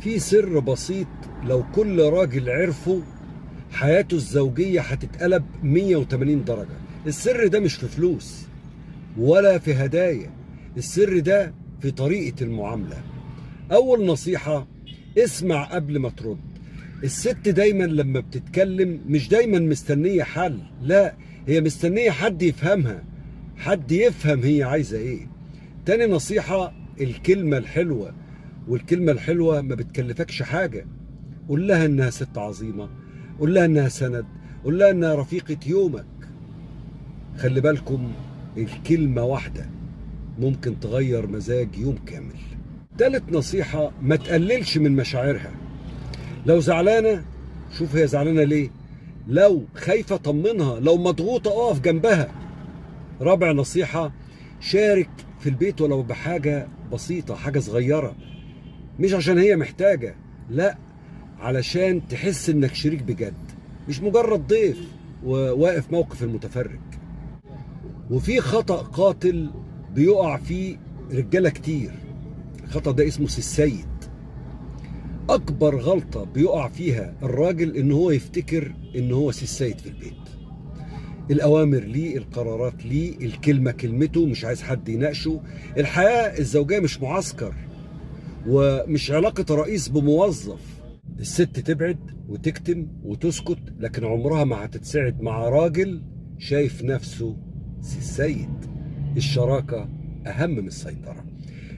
في سر بسيط لو كل راجل عرفه حياته الزوجية هتتقلب 180 درجة. السر ده مش في فلوس ولا في هدايا، السر ده في طريقة المعاملة. أول نصيحة، اسمع قبل ما ترد. الست دايما لما بتتكلم مش دايما مستنية حل، لا، هي مستنية حد يفهمها، حد يفهم هي عايزة ايه. تاني نصيحة، الكلمة الحلوة. والكلمة الحلوة ما بتكلفكش حاجة. قول لها انها ست عظيمة، قول لها انها سند، قول لها انها رفيقة يومك. خلي بالكم، الكلمة واحدة ممكن تغير مزاج يوم كامل. تالت نصيحة، ما تقللش من مشاعرها. لو زعلانة شوف هي زعلانة ليه، لو خايفة طمنها، لو مضغوطة اقف جنبها. رابع نصيحة، شارك في البيت ولو بحاجة بسيطة، حاجة صغيرة، مش عشان هي محتاجة، لا، علشان تحس انك شريك بجد، مش مجرد ضيف وواقف موقف المتفرج. وفي خطأ قاتل بيقع فيه رجالة كتير، الخطأ ده اسمه السيد. اكبر غلطة بيقع فيها الراجل ان هو يفتكر ان هو السيد في البيت. الاوامر ليه، القرارات ليه، الكلمة كلمته، مش عايز حد يناقشه. الحياة الزوجية مش معسكر، ومش علاقة رئيس بموظف. الست تبعد وتكتم وتسكت، لكن عمرها ما هتتساعد مع راجل شايف نفسه السيد. الشراكة أهم من السيطرة.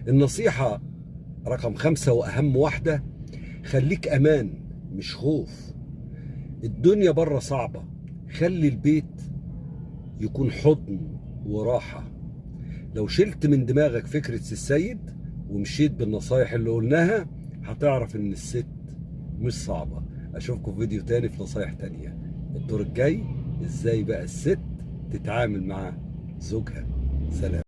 النصيحة رقم 5 وأهم واحدة، خليك أمان مش خوف. الدنيا بره صعبة، خلي البيت يكون حضن وراحة. لو شلت من دماغك فكرة السيد ومشيت بالنصايح اللي قلناها، هتعرف ان الست مش صعبة. اشوفكم في فيديو تاني في نصايح تانية. الدور الجاي ازاي بقى الست تتعامل مع زوجها. سلام.